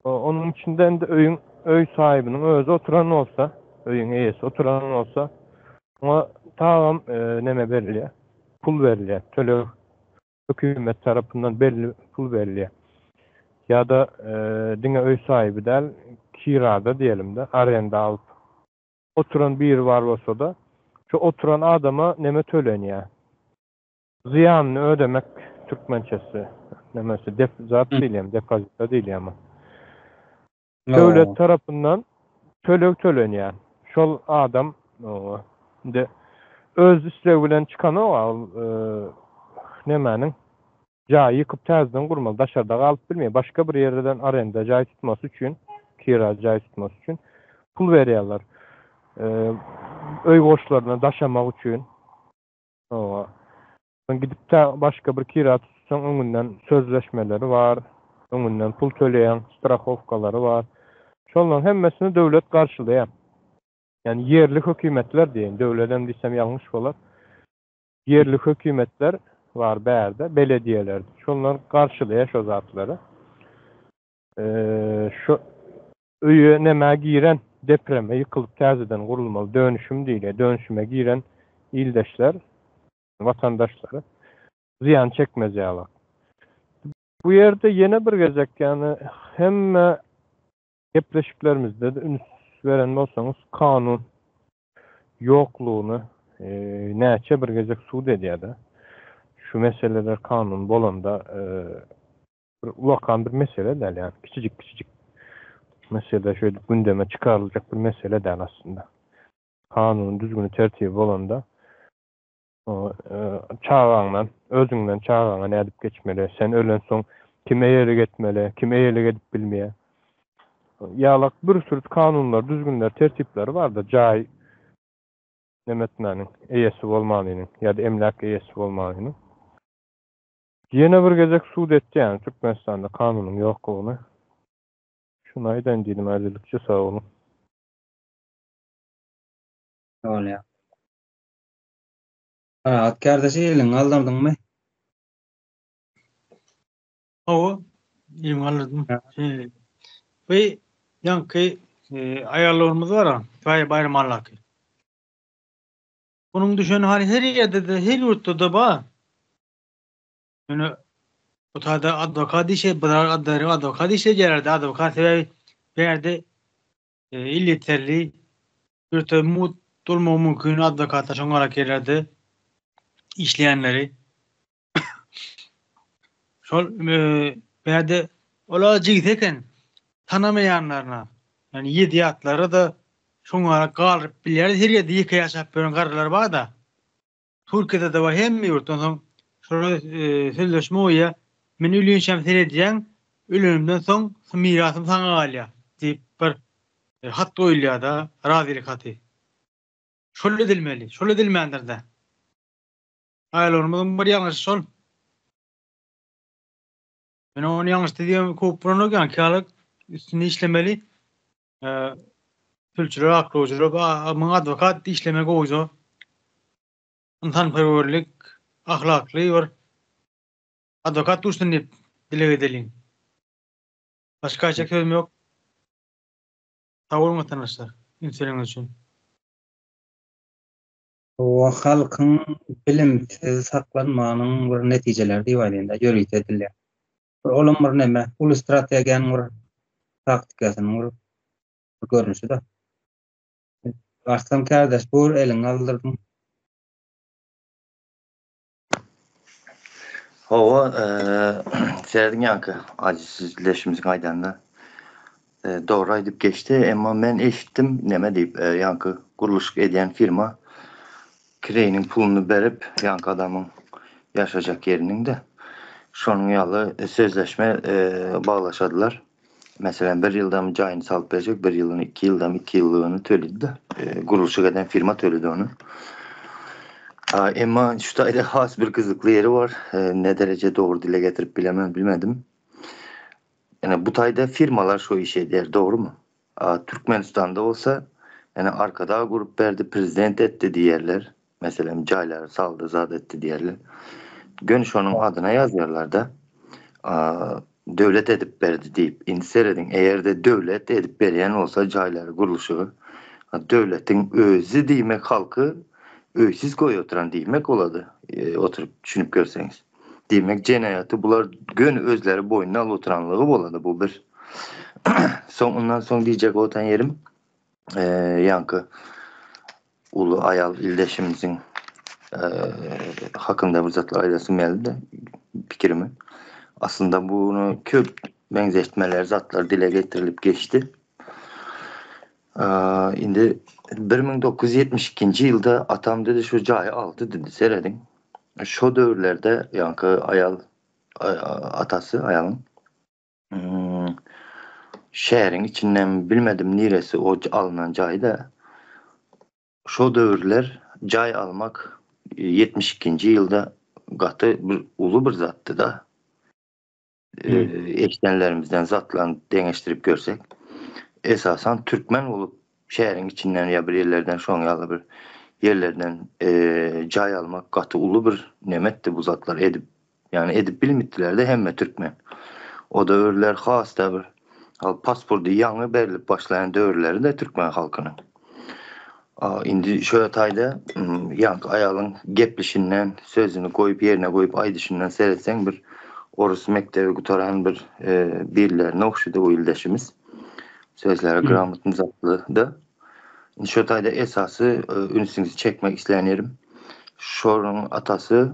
Onuň içinde indi öýüň öý sahibiniň özi oturan bolsa, öýüň eýesi oturan bolsa, oňa tagam neme berilýär? Pul berilýär, töleg hökümet tarapyndan belli pul berilýär. Ýa-da diňe öý sahibi däl, kirada diýelim-de, arenda alyp oturan biri bar bolsa-da, şo oturan adama neme tölenýär? Zyýanyny ödemek türkmençesi nemesi dep zat diýilýärmi, depozita diýilýärmi? Döwlet tarapyndan töleg tölenýär. Şol adam indi öz islegi bilen çykanok ol nemäniň jaýy ýykyp täzeden gurmaly, daşarda galyp bilmeýär. Başga bir ýerden arenda jaý tutmasy üçin, kira jaý tutmasy üçin pul berýärler. Öý goşlaryny daşamak üçin. Hawa. Soň gidip tä başga bir kira tutsaň öňünden sözleşmeleri bar, öňünden pul töleýäň, strahowkalary bar. Şolaryň hemmesini döwlet garşylaýar. Ýagny ýerli hökümetler diýeýin, döwledem diýsem ýalňyş bolar. Ýerli hökümetler bar bärde, belediýeler. Şolar garşylaýar şo zatlary. Şu öýe nämä giren depreme ýykylyp täzeden gurulmaly dönüşüm diýilýär. Dönüşüme giren ildeşler, watandaşlar zyýan çekmez ýaly. Bu ýerde ýene bir gezek ýagny hemme gepleşiklerimizde-de üns beren bolsaňyz kanun ýoklugyny näçe bir gezek sud edýär-de. Şu meseleler kanun bolanda bir ulakan bir mesele däl ýagny kiçijik kiçijik mesele şeýdip gündeme çykaryljak bir mesele däl aslynda. Kanuny düzgüni tertibi bolanda çagaňdan özüňden çagaňa nädip geçmeli sen ölensoň kim eýelik etmeli kim eýelik edip bilmeýär ýalak bir sürü kanunlar düzgünler tertipleri barda jaý neme etmäniň eýesi bolmanynyň ýa-da emläk eýesi bolmanynyň. Ýene bir gezek sud etdi ýani Türkmenistanda kanunyň ýoklugyny. Şuny aýdaýyn diýdim äzilikçe sag boluň. Bolýa. Rahat kardeş eliňi galdyrdyňmy? Hawa, elimi galdyrdym. Bu ýaňky aýallarymyz bar-a, Baýramallaky. Bunuň düşeni hany her ýerde-de, her ýurtda-da bar. Ýöne bu taýda adwokat işe, bular adwokat işe edýärler-de, adwokat sebäbi bu ýerde elýeterli, ýurtda mugt bolmagy mümkin adwokatlar şoň ýaly ýerlerde işleýänleri. Şol bu ýerde ola jigsi eken tanamaýanlaryna, ýagny ýedi ýatlara-da şoň ýaly galdyryp bilýär. Her ýerde ýeke ýaşap ýören garrylar bar-da. Türkiýede-de bar hemme ýurtda. Onsoň şolara sözleşme goýýar. Men ölýänçäm seredýäň, ölenimden soň mirasym saňa galýar diýip bir hat goýulýar-da, razylyk haty. Şol edilmeli. Şol edilmändir-de. Aýalarymyzyň bir ýalňyşy şol. Men ony ýalňyşdy diýen kowup bolanok ýaňky ýaly üstünde işlemeli. Sülçüler, aklawjylar, muň adwokat işleme gowja. Ynsanperwerlik, ahlakly bir adwokat duşsun diýip dileg edeliň. Başga aýtjak sözüm ýok. Sag boluň watandaşlar, üns bereniňiz üçin. Hawa, halkyň bilimsiz saklanmagynyň bir netijeleri diýip aýdaýyn-da, ýörite edilýär. Bir olam bir neme, uly strategiýanyň bir taktikasynyň bir görnüşi-de. Arslan kärdeş, bur, eliňi galdyrdyň. Hawa, serediň ýaňky ajy sizleşimiziň aýdanyna. Dogry aýdyp geçdi, emma men eşitdim neme diýip, ýaňky gurluşyk edýän firma kireýiniň puluny berip, ýaňky adamyň ýaşajak ýeriniň-de şonuň ýaly sözleşme baglaşadylar. Meselem, bir ýyldam jaýyny salyp berjek, bir ýylyny, iki ýyldam iki ýyllygyny töledi-de, gurluşyk eden firma töledi ony. Emma şu taýda has bir gyzykly ýeri bar, ne dereje dogry dile getirip bilemen bilmedim. Ine bu taýda firmalar şo işi edýär dogrymy? A Türkmenistanda bolsa ine Arkadag gurup berdi prezident etdi diýerler. Meselem jaýlary saldy zat etdi diýerler. Göni şonuň adyna ýazýarlarda a döwlet edip berdi diýip. Indi serediň eger-de döwlet edip berýän bolsa jaýlary gurluşygy döwletiň özi diýmek halky öýsüz goýup oturan diýmek bolady oturyp düşünip görseňiz. Diýmek jenaýaty bular göni özleri boýnuna alyp oturanlygy bolady bu bir. Soň ondan soň diýjek otan ýerim ýaňky uly aýal ildeşimiziň hakynda bir zatlar aýdasym geldi pikirimi. Aslynda bunu köp meňzeşmeler zatlar dile getirilip geçdi. Indi 1972-nji ýylda atam dedi şu jaýy aldy dedi serediň. Şo döwürlerde ýaňky aýal atasy aýalyň şäheriň içinden bilmedim niresi o alnan jaýda. Şo döwürler jaý almak 72-nji ýylda gaty bir uly bir zatdy-da. Eşidenlerimizden zatlaryny deňeşdirip görsek, esasan türkmen bolup şäheriň içinden ýa bir ýerlerden şoň ýaly bir ýerlerden jaý almak gaty uly bir nemetdi bu zatlary edip ýagny edip bilmipdiler-de hemme türkmen. O döwürler has-da bir pasporty ýaňy berlip başlaýan döwürleri-de türkmen halkynyň. Indi şu taýda ýaňky aýalyň geplişinden, sözüni goýup ýerine goýup aýdyşyndan seretseň bir orus mekdebi gutaran bir birilerine ogşady bu ildeşimiz. Sözleri gramotny zatly-da. Indi şu taýda esasy ünsüňizi çekmek isleýän ýerim şonuň atasy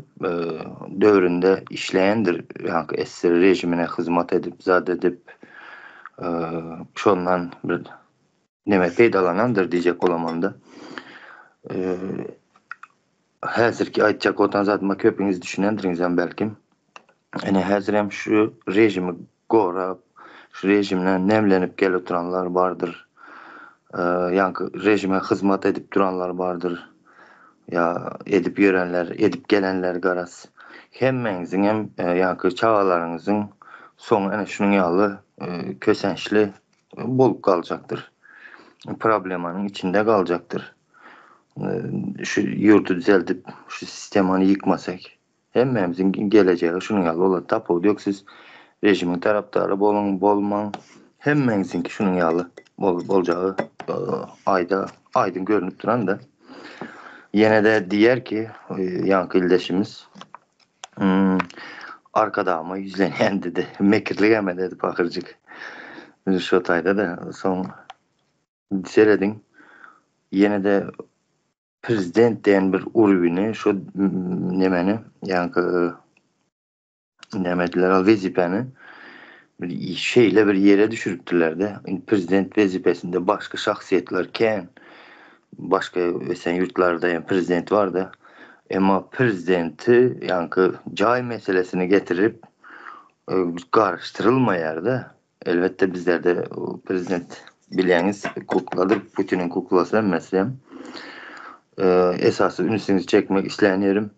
döwründe işleýändir ýaňky SSR režimine hyzmat edip zat edip şondan bir neme peýdalanandyr diýjek bolamanda. Häzirki aýtjak otan zadyma köpüňiz düşünendirňizem belkim. Ine häzirem şu režimi gorap, şu režimden nemlenip gelip oturanlar bardyr. Ýaňky režime hyzmat edip duranlar bardyr. Ýa edip ýörenler, edip gelenler garaz. Hemmäňiziňem ýaňky çagalaryňyzyň soňy ene şunuň ýaly kösençli bolup galjakdyr. Problemanyň içinde galjakdyr. Şu ýurdy düzeldip, şu sistemany ýykmasak, hemmämiziň gelejegi şunuň ýaly bolar. Tapawudy ýok, siz režimiň tarapdary boluň, bolmaň, hemmäňiziňki şunuň ýaly boljagy aýda aýdyň görnüp duran-da. Ýene-de diýer ki, ýaňky ildeşimiz, Arkadagyma ýüzlenýän dedi. Mekirligem ededi pahyrjyk. Şo taýda-da soň serediň ýene-de prezident diýen bir urwini şo nemeni ýaňky näme diýler al wezipäni bir şeýle bir ýere düşüripdirler-de. Indi prezident wezipesinde başga şahsyýetler kän. Başga ösen ýurtlarda hem prezident bar-da. Emma prezidenti ýaňky jaý meselesini getirip garyşdyrylmaýar-da. Elbetde bizlerde prezident bilýäňiz kukladyr, Putiniň kuklasy hemmesi hem. Esasy ünsüňizi çekmek isleýän ýerim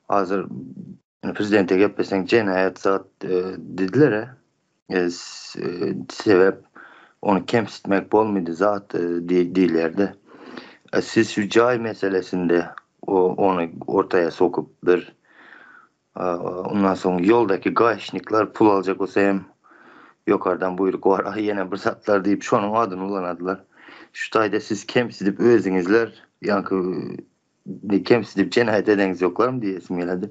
hazir prezidente gepleseň jenaýat zat didiler-ä. Sebäp ony kemsitmek bolmydy zat diýilýärdi. Siz şu jaý meselesinde ony ortaýa sokup bir ondan soň ýoldaky gaýşnikler pul aljak bolsa hem ýokardan buýruk bar aý ýene bir zatlar diýip şonuň adyny ulanadylar. Şu taýda siz kemsidip özüňizler ýaňky kemsidip jenaýat edeňiz ýoklarmy diýesim geledi.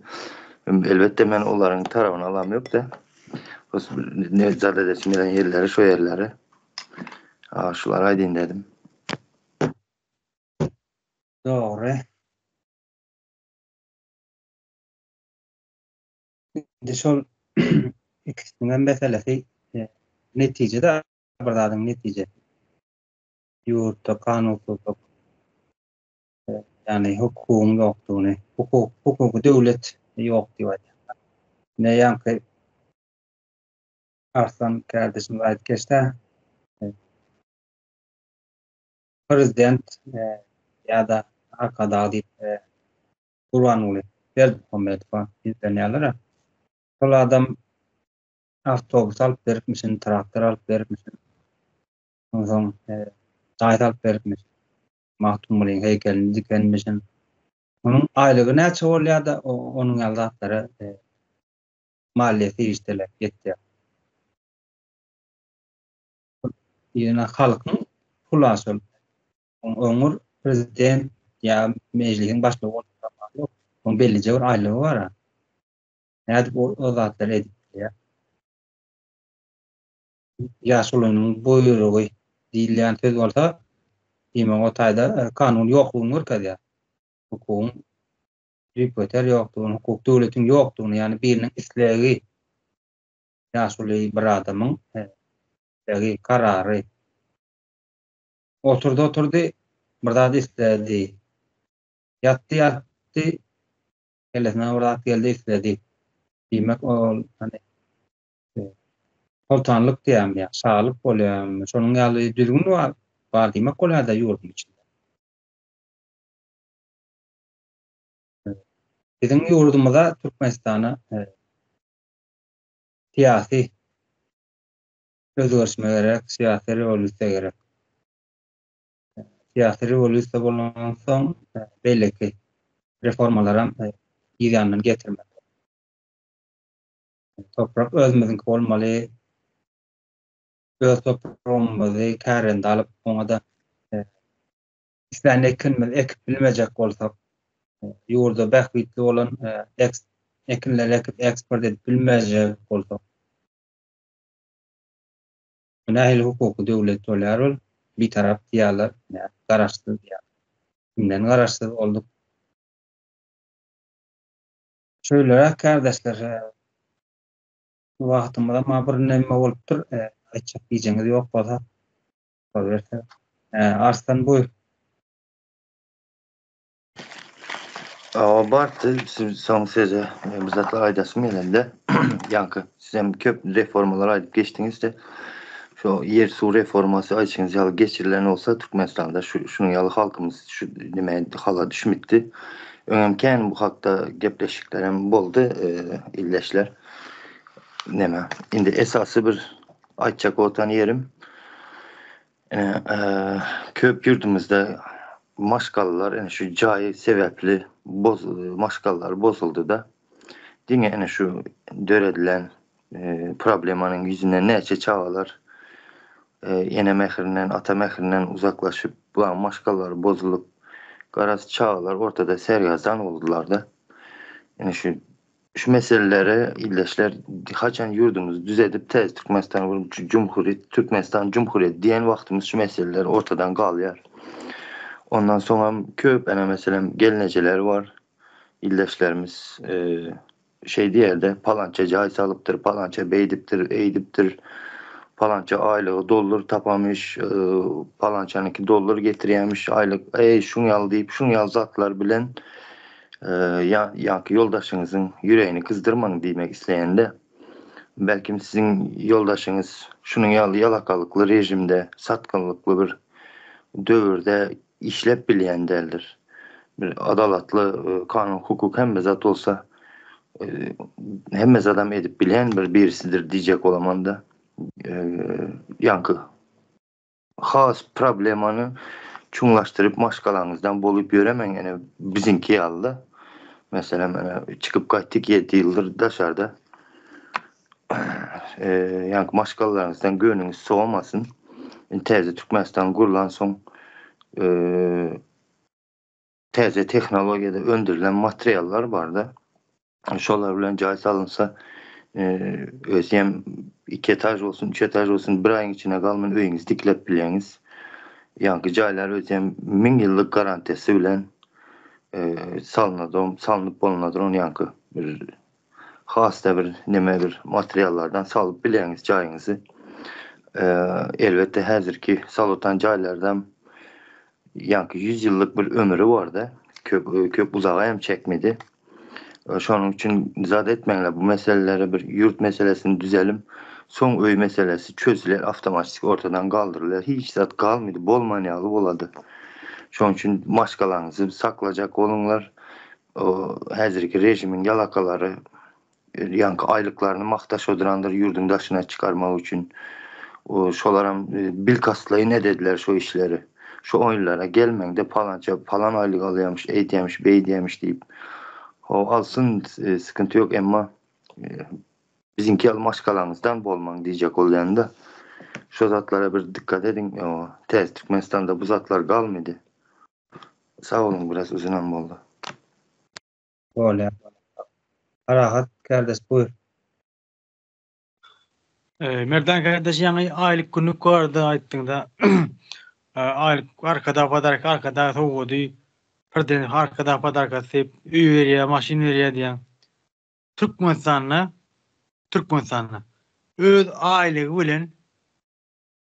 Elbetde men olaryň tarabyny alam ýok-da. Ne zat edesim gelen ýerleri şo ýerleri. Şulary aýdyn dedim. Dogry. Indi şol ikisiniň hem meselesi netijede. bir zadyň netijesi. Ýurtda kanunsyzlyk, ýagny hukugyň ýokdugyny, hukuk, hukuky döwlet ýok diýip aýdýarlar. Ine ýaňky Arslan kärdeşimiz aýdyp geçdi. Prezident ýa-da Arkadag diýip Gurbanguly Berdimuhamedowa ýüzlenýärler. Şol adam awtobus alyp beripmişin, traktor alyp beripmişin. Onsoň jaý salyp beripmiş. Magtymgulyň heýkelini dikenmişin. Onuň aýlygy näçe bolýar-da, onuň ýaly zatlara maliýe serişdeleri ýetýär. Ýöne halkyň pula şol. Oňur prezident ýa mejlisiň başlygy bolup ýok. Onuň bellije bir aýlygy bar. Nädip o zatlary edip bilýär? Ýaşulynyň buýrugy diýilýän söz bolsa, diýmek o taýda kanun ýoklugyny görkezýär. Hukugyň düýpgöter ýokdugyny, hukuk döwletiň ýokdugyny, ýagny biriniň islegi, ýaşuly bir adamyň islegi, karary. Oturdy oturdy, bir zat isledi. Ýatdy ýatdy, kellesine bir zat geldi, isledi. Diýmek ol hany soltanlyk diýýärmi ýa şalyk bolýarmy, şonuň ýaly düzgün bar, bar diýmek bolýar-da ýurduň içinde. Biziň ýurdumyza Türkmenistana syýasy özgerişme gerek, syýasy rewolýusiýa gerek. Syýasy rewolýusiýa bolansoň beýleki reformalaram yz ýanyndan getirmeli. Toprak özümiziňki bolmaly. Öz topragymyzy kärende alyp, oňa-da islän ekinimizi ekip bilmejek bolsak, ýurda bähbitli bolan ekinleri ekip eksport edip bilmejek bolsak, bu nähili hukuky döwlet bolýar ol? Bitarap diýýärler, garaşsyz diýýärler. Kimden garaşsyz bolduk? Şeýleräk kärdeşler, wagtymyzam bir neme bolupdyr, aýtjak diýjegiňiz ýok bolsa, soraberseňiz. Arslan buýur. Awa bardy soň söze bir zatlar aýdasym gelende ýaňky sizem köp reformalar aýdyp geçdiňizde şu ýer suw reformasy aýdyşyňyz ýaly geçirilen bolsa Türkmenistanda şu şunuň ýaly halkymyz şu nime hala düşmüpdi. Öňem kän bu hakda gepleşiklerem boldy ildeşler. Neme indi esasy bir aýtjak otan ýerim köp ýurdumyzda maşgalalar ene şu jaý sebäpli boz maşgalalar bozuldy-da. Diňe ene şu döredilen problemanyň ýüzünden näçe çagalar ene mährinden, ata mährinden uzaklaşyp, bularyň maşgalalary bozulyp, garaz çagalar ortada sergezdan boldular-da. Ene şu şu meselelere ildeşler haçan ýurdumyzy düzedip täze Türkmenistan gurup Cumhuriyet Türkmenistan Cumhuriyeti diýen wagtymyz şu meseleler ortadan galýar. Ondan soňam köp ene meselem gelnejeler bar. Ildeşlerimiz şeý diýerde palança jaý salypdyr, palança beýdipdir, eýdipdir, palança aýlygy dollar tapamyş, palançanyňky dollar getirýämiş aýlyk, eý şuň ýaly diýip, şuň ýaly zatlar bilen ýa ýaňky ýoldaşyňyzyň ýüregini gyzdyrmaň diýmek isleýände, belkim siziň ýoldaşyňyz şunuň ýaly ýalakalykly režimde, satgynlykly bir döwürde işläp bilýän däldir. Bir adalatly kanun hukuk hemme zat bolsa hemme zadam edip bilýän bir birisidir diýjek bolamanda ýaňky has problemany çuňlaşdyryp maşgalaňyzdan bolup ýöremäň ene biziňki ýalyda meselem ene çykyp gaýtdyk ýedi ýyldyr daşarda ýaňky maşgalalaryňyzdan göwnüňiz sowamasyn. Indi täze Türkmenistan gurlansoň täze tehnologiýada öndürilen materiallar barda. Şolar bilen jaý salynsa özem iki etaž bolsun, üç etaž bolsun bir aýyň içine galman öýüňizi dikläp bilýäňiz. Ýaňky jaýlar özem 1000 ýyllyk garantiýasy bilen salynadom, salnyp bolunadron ýaňky bir Has-da bir neme bir materiallardan salyp bilýäňiz jaýyňyzy. Elbetde häzirki salutan jaýlardam ýaňky 100 ýyllyk bir ömri barda. Köp köp uzaga hem çekmedi. Şonuň üçin zat etmäňler bu meselelere bir ýurt meselesini düzelim. Soň öý meselesi çözüler awtomatik ortadan galdyrylar. Hiç zat galmady bolman ýaly bolady. Şonuň üçin maşgalaňyzy saklajak boluňlar. O häzirki režimiň ýalakalary ýaňky aýlyklaryny magtaş odurandyr ýurduň daşyna çykarmak üçin. O şolaram bilkastlaýyn edediler şo işleri. Şo oýunlara gelmäňde palança palan aýlyk alýamyş, eýdýämiş, beýdýämiş diýip. Ho alsyn sykynty ýok emma biziňki ýaly maşgalaňyzdan bolmaň diýjek bolýanda. Şo zatlara bir dikkat ediň. Täze Türkmenistanda bu zatlar galmady. Sag boluň biraz uzynam boldy. Bolýar. Parahat kardeş buýur. Merdan kardeş ýaňy aýlyk günlük barada aýtdyňda aýlyk arkadag podarka arkadag sowgady prezident arkadag podarkasy diýip öý berýär maşyn berýär diýýäň. Türkmenistanda Türkmenistanda öz aýlygy bilen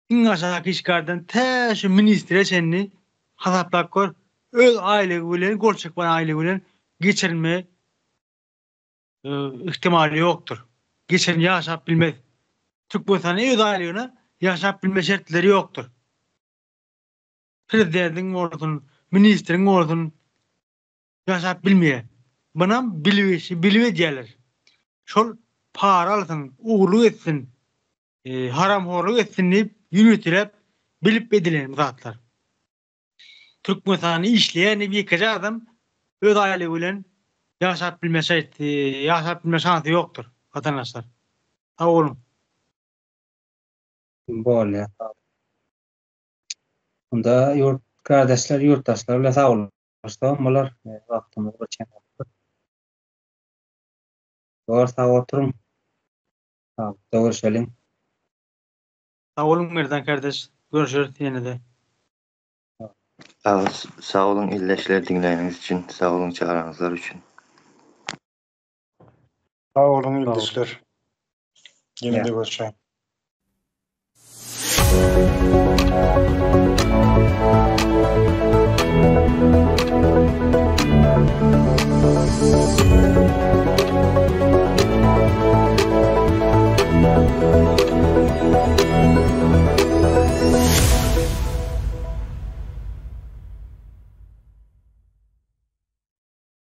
iň aşaky işgärden tä şu ministre çenli hasaplap gör öz aýlygy bilen gol çekmän aýlygy bilen geçirme ihtimaly ýokdur. Geçen ýaşap bilmez. Türkmenistanda öz aýlygyna ýaşap bilme şertleri ýokdur. Prezidentiň bolsun, ministriň bolsun ýaşap bilmeýär. Bunam bilip, bilip edýärler. Şol para alsyn, ogurlyk etsin, haramhorluk etsin diýip ýüreteläp bilip edilen bu zatlar. Türkmenistanda işleýän diýip ýekeje adam öz aýlygy bilen ýaşap bilme şerti, ýaşap bilme şansy ýokdur watandaşlar. Sag boluň. Bolýar. Onda ýurt kardeşler, ýurtdaşlar bilen sagbollaşsagam bolar. Wagtymyz bir çen bolupdyr. Bor sag oturyň. Saglykda görşeliň. Sag boluň Merdan kardeş. Görüşeris ýene-de. Sag boluň ildeşler diňläniňiz üçin, sag boluň çagyraňyzlar üçin. Sag boluň ildeşler. Ýene-de görşäň.